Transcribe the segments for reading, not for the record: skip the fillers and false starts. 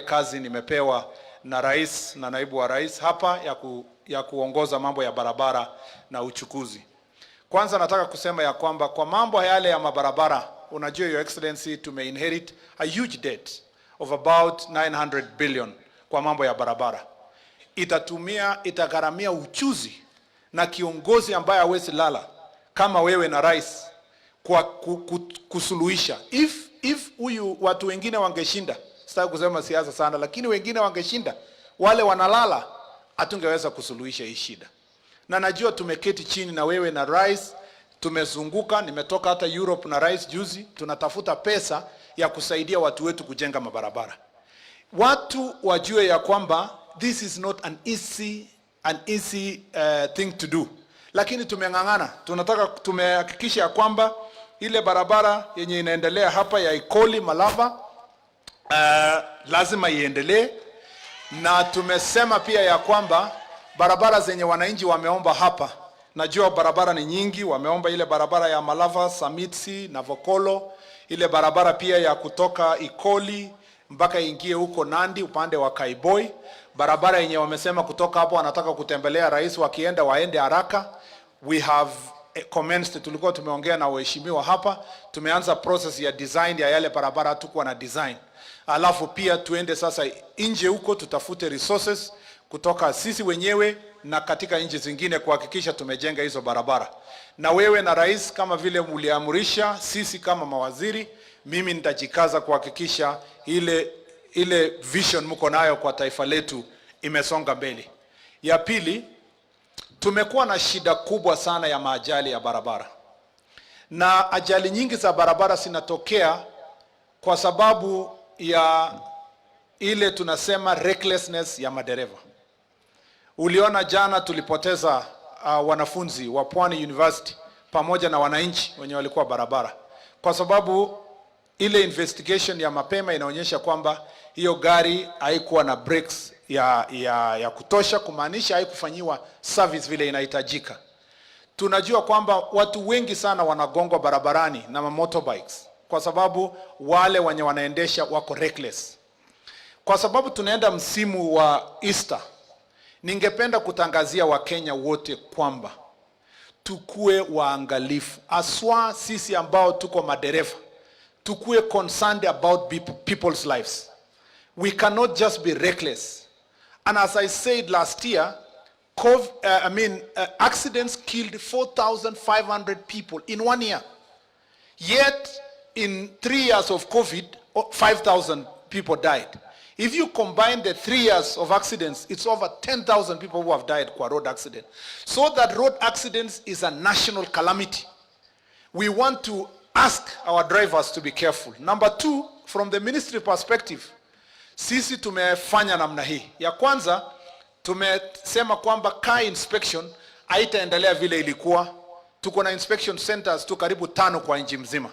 Kazi nimepewa na rais na naibu wa rais hapa ya kuongoza mambo ya barabara na uchukuzi. Kwanza nataka kusema ya kwamba kwa mambo yale ya mabarabara, unajua, Your Excellency, tumeinherit a huge debt of about 900 billion kwa mambo ya barabara. Itagharamia uchuzi na kiongozi ambaye hawezi lala kama wewe na rais kwa kusuluhisha. If huyu watu wengine wangeshinda, sitaki kusema siasa sana, lakini wengine wangeshinda, wale wanalala, hatungeweza kusuluhisha hii shida. Na najua tumeketi chini na wewe na rais, tumezunguka, nimetoka hata Europe na rais juzi, tunatafuta pesa ya kusaidia watu wetu kujenga mabarabara. Watu wajue ya kwamba this is not an easy thing to do, lakini tumeng'ang'ana. Tumehakikisha ya kwamba ile barabara yenye inaendelea hapa ya Ikoli Malava lazima iendelee, na tumesema pia ya kwamba barabara zenye wananchi wameomba hapa, najua barabara ni nyingi, wameomba ile barabara ya Malava Samitsi na Vokolo, ile barabara pia ya kutoka Ikoli mpaka ingie huko Nandi upande wa Kaiboi, barabara yenye wamesema kutoka hapo wanataka kutembelea rais, wakienda waende haraka. We have commenced, tulikuwa tumeongea na waheshimiwa hapa, tumeanza process ya design ya yale barabara, hatukuwa na design. Alafu pia tuende sasa nje huko tutafute resources kutoka sisi wenyewe na katika nchi zingine kuhakikisha tumejenga hizo barabara. Na wewe na rais, kama vile mliamrisha, sisi kama mawaziri, mimi nitajikaza kuhakikisha ile vision mko nayo kwa taifa letu imesonga mbele. Ya pili, tumekuwa na shida kubwa sana ya maajali ya barabara, na ajali nyingi za barabara zinatokea kwa sababu ya ile tunasema recklessness ya madereva. Uliona jana tulipoteza wanafunzi wa Pwani University pamoja na wananchi wenye walikuwa barabara, kwa sababu ile investigation ya mapema inaonyesha kwamba hiyo gari haikuwa na brakes ya kutosha, kumaanisha haikufanyiwa service vile inahitajika. Tunajua kwamba watu wengi sana wanagongwa barabarani na motorbikes kwa sababu wale wenye wanaendesha wako reckless. Kwa sababu tunaenda msimu wa Easter, ningependa kutangazia Wakenya wote kwamba tukue waangalifu, haswa sisi ambao tuko madereva, tukue concerned about people's lives. We cannot just be reckless. And as I said last year, I mean, accidents killed 4,500 people in one year. Yet, in 3 years of COVID, 5,000 people died. If you combine the 3 years of accidents, it's over 10,000 people who have died kwa road accident. So that road accidents is a national calamity. We want to ask our drivers to be careful. Number two, from the ministry perspective, sisi tumefanya namna hii. Ya kwanza, tumesema kwamba car inspection haitaendelea vile ilikuwa. Tuko na inspection centers tu karibu tano kwa nchi mzima.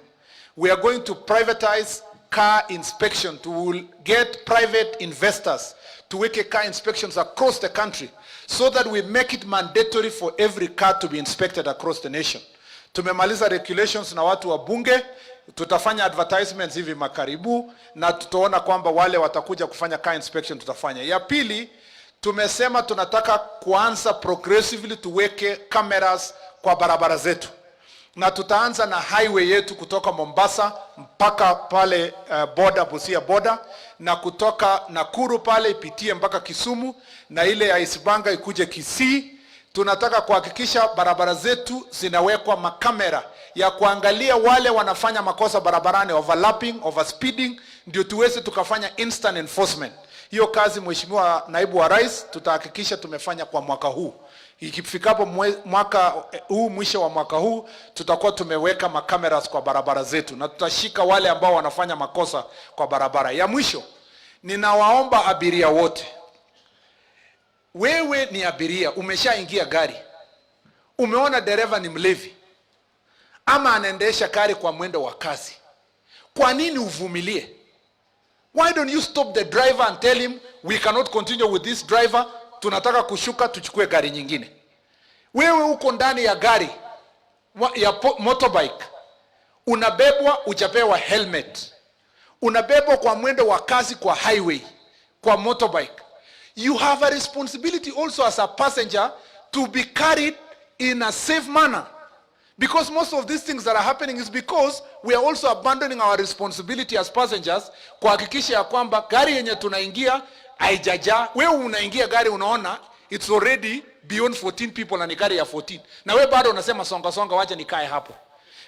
We are going to privatize car inspection to get private investors to weke car inspections across the country so that we make it mandatory for every car to be inspected across the nation. Tumemaliza regulations na watu wa bunge, tutafanya advertisements hivi makaribu na tutaona kwamba wale watakuja kufanya car inspection tutafanya. Ya pili, tumesema tunataka kuanza progressively tuweke cameras kwa barabara zetu na tutaanza na highway yetu kutoka Mombasa mpaka pale border Busia border, na kutoka Nakuru pale ipitie mpaka Kisumu, na ile ya Isibanga ikuje Kisii. Tunataka kuhakikisha barabara zetu zinawekwa makamera ya kuangalia wale wanafanya makosa barabarani, overlapping, overspeeding, ndio tuweze tukafanya instant enforcement. Hiyo kazi, Mheshimiwa Naibu wa Rais, tutahakikisha tumefanya kwa mwaka huu. Ikifikapo mwaka huu, mwisho wa mwaka huu, tutakuwa tumeweka macameras kwa barabara zetu na tutashika wale ambao wanafanya makosa kwa barabara. Ya mwisho, ninawaomba abiria wote, wewe ni abiria, umeshaingia gari, umeona dereva ni mlevi ama anaendesha gari kwa mwendo wa kasi, kwa nini uvumilie? Why don't you stop the driver and tell him, "We cannot continue with this driver, tunataka kushuka tuchukue gari nyingine"? Wewe uko ndani ya gari ya motorbike, unabebwa, hujapewa helmet, unabebwa kwa mwendo wa kasi kwa highway. kwa motorbike, you have a responsibility also as a passenger to be carried in a safe manner. Because most of these things that are happening is because we are also abandoning our responsibility as passengers kuhakikisha ya kwamba gari yenye tunaingia haijajaa. Wewe unaingia gari, unaona it's already beyond 14 people na ni gari ya 14, na wewe bado unasema, "Songa songa, wacha nikae hapo."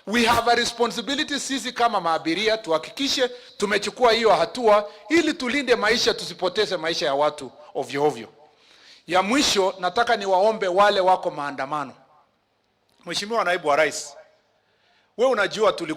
We have a responsibility sisi kama maabiria tuhakikishe tumechukua hiyo hatua ili tulinde maisha, tusipoteze maisha ya watu ovyo ovyo. Ya mwisho, nataka niwaombe wale wako maandamano. Mheshimiwa Naibu wa Rais, we unajua tulikuwa